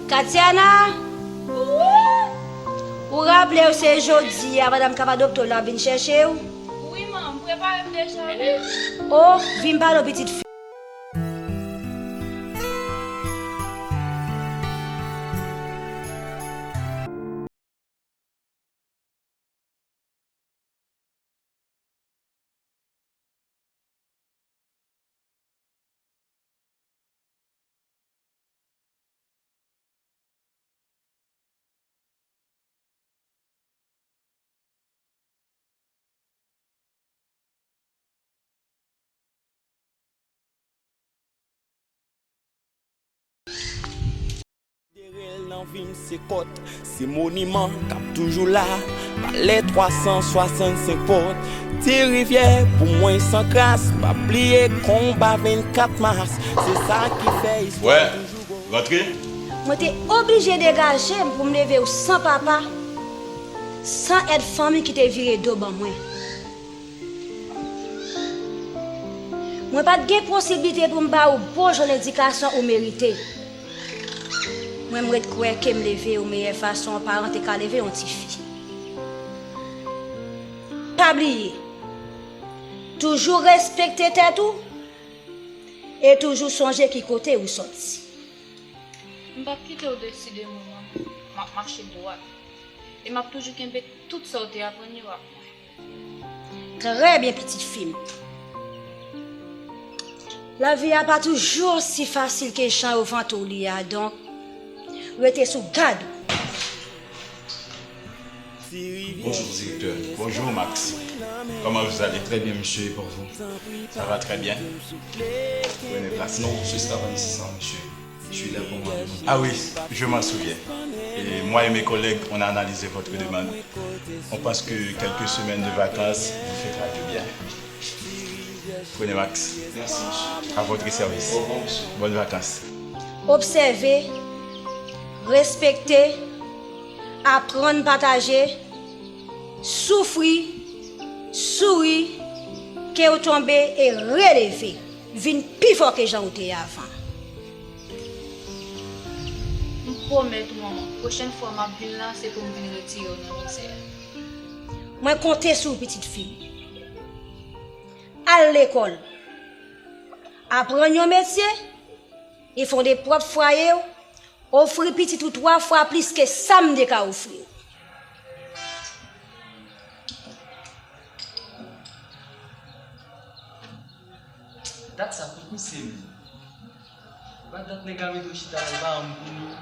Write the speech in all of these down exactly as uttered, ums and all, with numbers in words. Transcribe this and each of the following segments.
Katiana! Ou raple w se jodi a madanm Kapadopto la vin chèche w? Wi, man, m prepare m deja, wi. O, vin pale w pitit fi. Konsidere l nan vi m se kòt, se moniman k ap toujou la. Palè twa san swasannsenk pòt, ti rivyè pou mwen san kras. M p ap bliye konba vennkat mas, se sa ki fè istwa toujou gwo. Wè, rantre. Mwen te oblije degaje m pou m leve w san papa, san èd fanmi ki te vire do ban mwen. Mwen pa t gen posiblite pou m ba ou bon jan ledikasyon ou merite. Mwen, m ret kwè ke m leve ou meyè fason yon paran te ka leve yon tifi. Pa bliye, toujou respekte tèt ou e toujou sonje ki kote ou sòti. M p ap kite w deside mwen, manman. M ap mache dwat. E m ap toujou kenbe tout sa w te aprann yo ak mwen. Trè byen, pitit fi m. Lavi a pa toujou osi fasil ke jan yo vante w li a, donk, rete sou gad ou. Bonjour, directeur. Bonjour, Max. Comment vous allez ? Très bien, monsieur, et pour vous ? Ça va très bien. Prenez place. Non, ce sera pas nécessaire, monsieur. Je suis là pour moi. Ah oui, je m'en souviens. Et moi et mes collègues, on a analysé votre demande. On pense que quelques semaines de vacances vous fera du bien. Prenez Max. Merci, monsieur. À votre service. Au revoir, monsieur. Bonnes vacances. Obsève, respekte, aprann pataje, soufri, souri, ke w tonbe e releve, vin pi fò ke jan w te ye avan. M pwomèt ou, manman, pwochèn fwa m ap vin la, se pou m vin retire w nan mizè a. Mwen konte sou ou, pitit fi m. Al lekòl. Aprann yon metye e fonde pwòp fwaye w, ofri pitit ou twa fwa plis ke sa m te ka ofri w. Dat sa kout misye menm. Pa dat nèg la mete w chita nan ba m pou nou.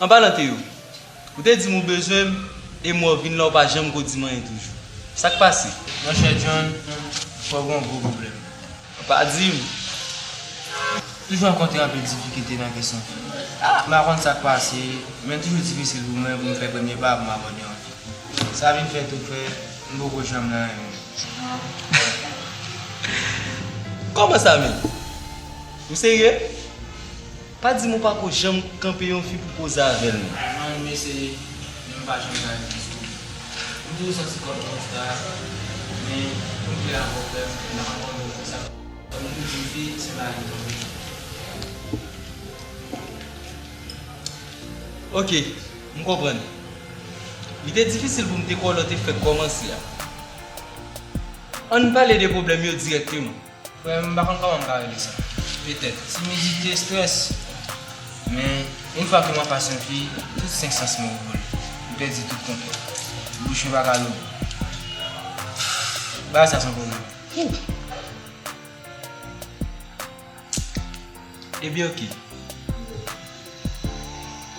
An palan Teyou, ou te di m ou bezwen m, e m wè w vin la, ou pa janm ko di m anyen toujou. Sa k pase? Monchè John, fò w gen yon gwo pwoblèm. Pa di m. Toujou rankontre anpil difikilte nan kesyon fi. M pa konn sa k pase, men toujou difisil pou mwen pou m fè premye pa pou m abòde yon fi. Sa vin fè tou fè, m poko janm nan renmen. Kòman sa menm? Ou serye? Pa di m ou pako janm kanpe yon fi pou koze avè l non. Mwen, m eseye, men m pa janm ka rive sou li. M toujou santi kò m konsa, men pou m klè avè w, frè m, m pa konn fè sa. Kòm nou di fi, se bagay ki tonbe. Oke, m konprann. Li te difisil pou m te kwè w lè w te fèk kòmanse a. Ann pale de pwoblèm yo dirèkteman. Frè m, m pa konn kòman m ka regle sa. Petèt timidite, estrès. Men, yon fwa ke m anfas yon fi, tout senk sans mwen yo vole. M pèdi tout kontwòl. Bouch mwen pa ka louvri. Bagay sa se yon pwoblèm. Ebyen, oke.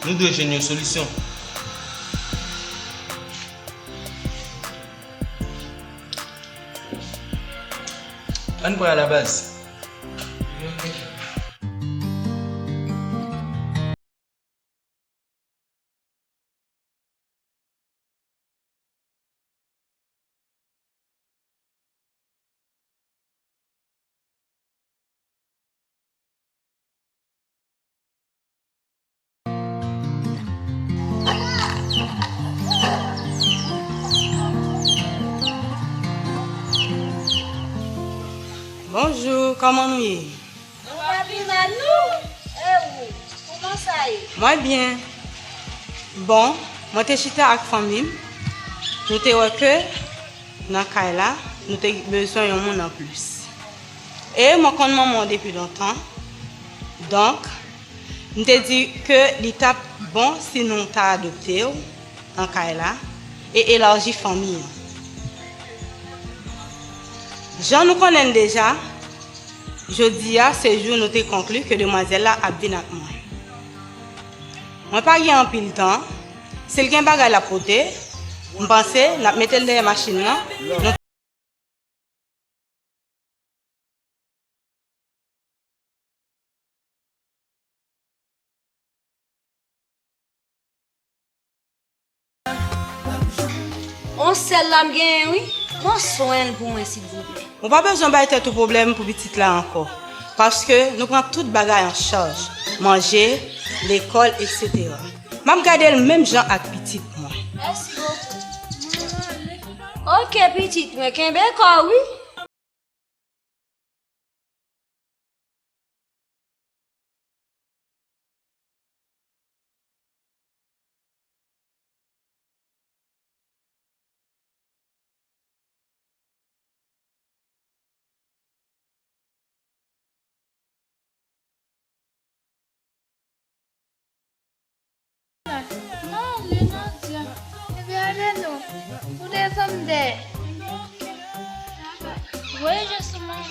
Nou dwe jwenn yon solisyon. Ann pral la baz. Bonjou, kòman nou ye? Nou pa pi mal non. E ou, kòman sa ye? Mwen byen. Bon, mwen te chita ak fanmi m. Nou te wè ke nan kay la, nou te bezwen yon moun anplis. E mwen konn manman w depi lontan. Donk, m te di ke li t ap bon si nou ta adopte w nan kay la e elaji fanmi an. Jan nou konnen l deja, jodi a se jou nou te konkli ke demwazèl la ap vin ak mwen. Mwen pa gen anpil tan. Si l gen bagay l ap pote, m panse n ap mete l dèyè machin nan. Nou On sèl la m genyen wi. Pran swen l pou mwen silvouplè. Ou pa bezwen bay tèt ou pwoblèm pou pitit la ankò. Paske nou pran tout bagay an chaj. Manje, lekòl, etsetera. M ap gade l menm jan ak pitit mwen. Mèsi bokou. Ok, pitit mwen, kenbe kò w wi. Ale, Nadia. Ebyen, ale non. Ou desann dèyè. Voye je sou mwen.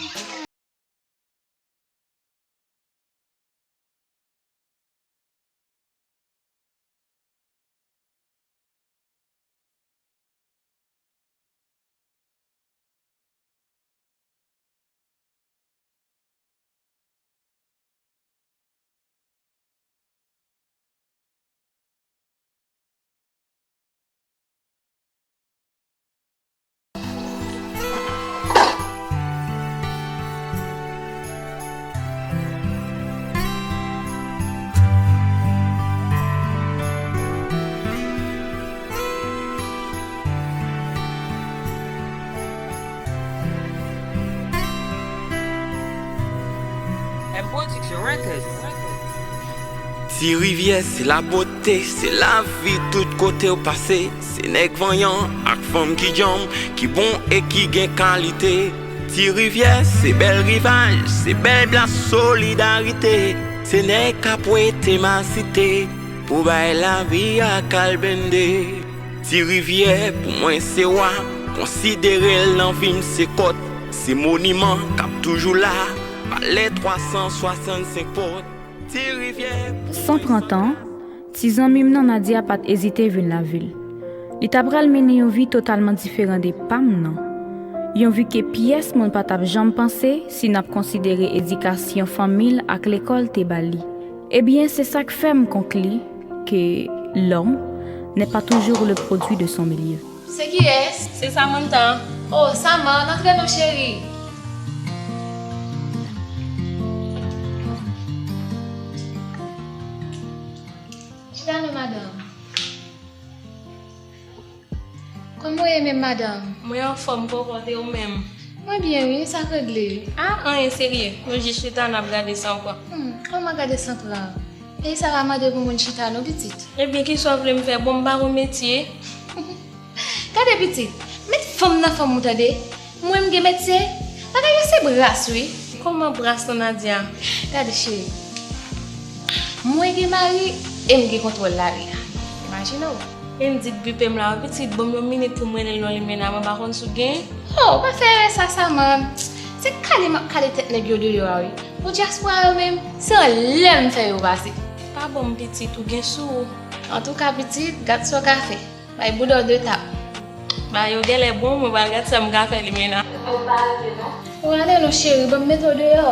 M Production Records. Ti Rivyè, se labote, se lavi, tout kote w pase. Se nèg vanyan ak fanm ki djanm, ki bon e ki gen kalite. Ti Rivyè, se bèl rivaj, se bèl blas solidarite. Se nèg k ap wete masite pou bay lavi a kalbende. Ti Rivyè, pou mwen se wa, konsidere l nan vi m se kòt. Se moniman k ap toujou la, palè twa san swasannsenk pòt. Ti Rivyè, pou mwen se wa. San pran tan, ti zanmi m nan Nadia pa t ezite vin lavil. Li t apral mennen yon vi totalman diferan de pa m nan. Yon vi ke pyès moun pa t ap janm panse si n ap konsidere edikasyon fanmi l ak lekòl te ba li. Ebyen, se sa k fè m konkli ke l'homme n'est pas toujours le produit de son milieu. C'est qui est? C'est Samantha. Oh, Samar, antre non, cheri. Chita non, madanm. Kòman w ye menm, madanm? Mwen anfòm, kòkòt, e ou menm? Mwen byen, wi, sa k regle? A, anyen serye. Nou jis chita, n ap gade san pran. Hmm, kòman gade san pran? Peyi sa pa mande pou moun chita, non, pitit. Ebyen, kisa w vle m fè? Bon, m pa gon metye. Gade, pitit, met fanm nan fanm ou, tande. Mwen, m gen metye. Bagay yo se bras, wi. Kòman bras lan, Nadia? Gade, cheri. Mwen gen mari e m gen kontwòl lari a. Imajine w. E m di k bipe m la, wi, pitit, ban m yon minit pou m rele l yon limena, mwen pa konn si w gen. Oh, pa fè erè sa, Saman. Se kale m ap kale tèt nèg yo deyò a, wi. Pou dyaspora yo menm, se anlè m fè yo pase. Pa ban m, pitit, ou gen sou ou. Antouka, pitit, gad sa w ka fè. Bay bouda w de tap. Mayo genlè bon, mwen pral gad sa m ka fè li menm. Ou pa ale non. Ou ale non, cheri, ban m mete w deyò.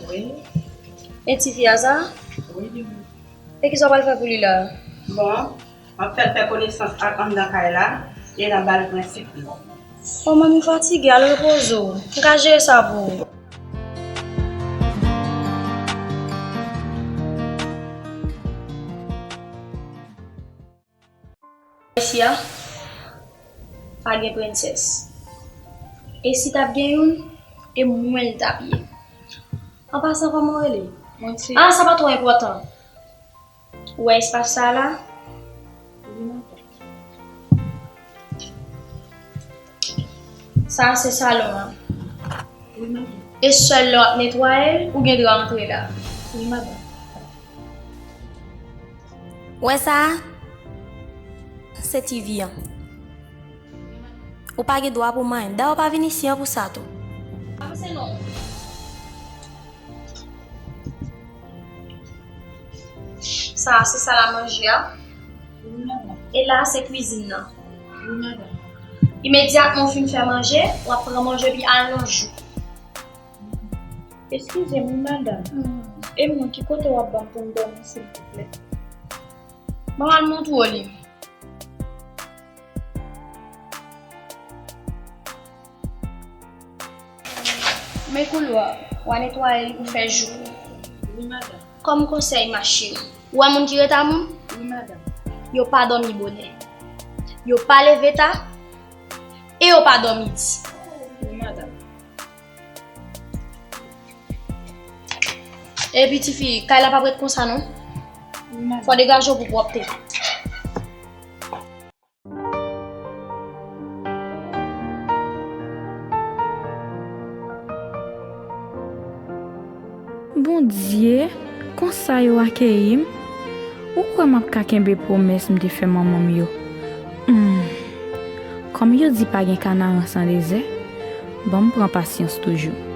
Wi. E tifi a sa? Wi, wi. E kisa w pral fè pou li la? Bon, m ap fè l fè konesans ak anndan kay la, e n ap ba l prensip li. O, manmi fatige, al repoze w. M ka jere sa pou ou. Isi a, pa gen prensès. E si t ap gen youn, e mwen l t ap ye. An pasan, kòman w rele? Mwen se... Ah, sa pa twò enpòtan. Ou wè espas sa a la? Wi, madanm. Sa a se salon an. Wi, madanm. E sèl lè w ap netwaye l, ou gen dwa antre la. Wi, madanm. Ou wè sa a? Se TV an. Ou pa gen dwa pou manyen. Dayè, ou pa vin isi an pou sa tou. Avanse non. Sa a se sal a manje a. Wi, madanm. E la a se kwizin nan. Wi, madanm. Imedyatman w fin fè manje, w ap pran manje epi al nan jou. Eskize m, wi, madanm. Hmm. E mwen, ki kote w ap ban m pou m dòmi, silvouplè? Ban m al montre w li. Men koulwa, w a netwaye li pou fè jou. Wi, madanm. Kòm konsèy, ma chérie, ou wè moun ki ret a moun? Wi, madanm. Yo pa dòmi bonè. Yo pa leve ta. E yo pa dòmi di. Wi, madanm. Epi tifi, kay la p ap ret konsa non. Wi, madanm. Fò w degaje w pou pwòpte. Bondye, konsa yo akeyi m? Ou kwè m ap ka kenbe pwomès m te fè manman m yo? Hmm. Kòm yo di pa gen kanaran san dezè, ban m pran pasyans toujou.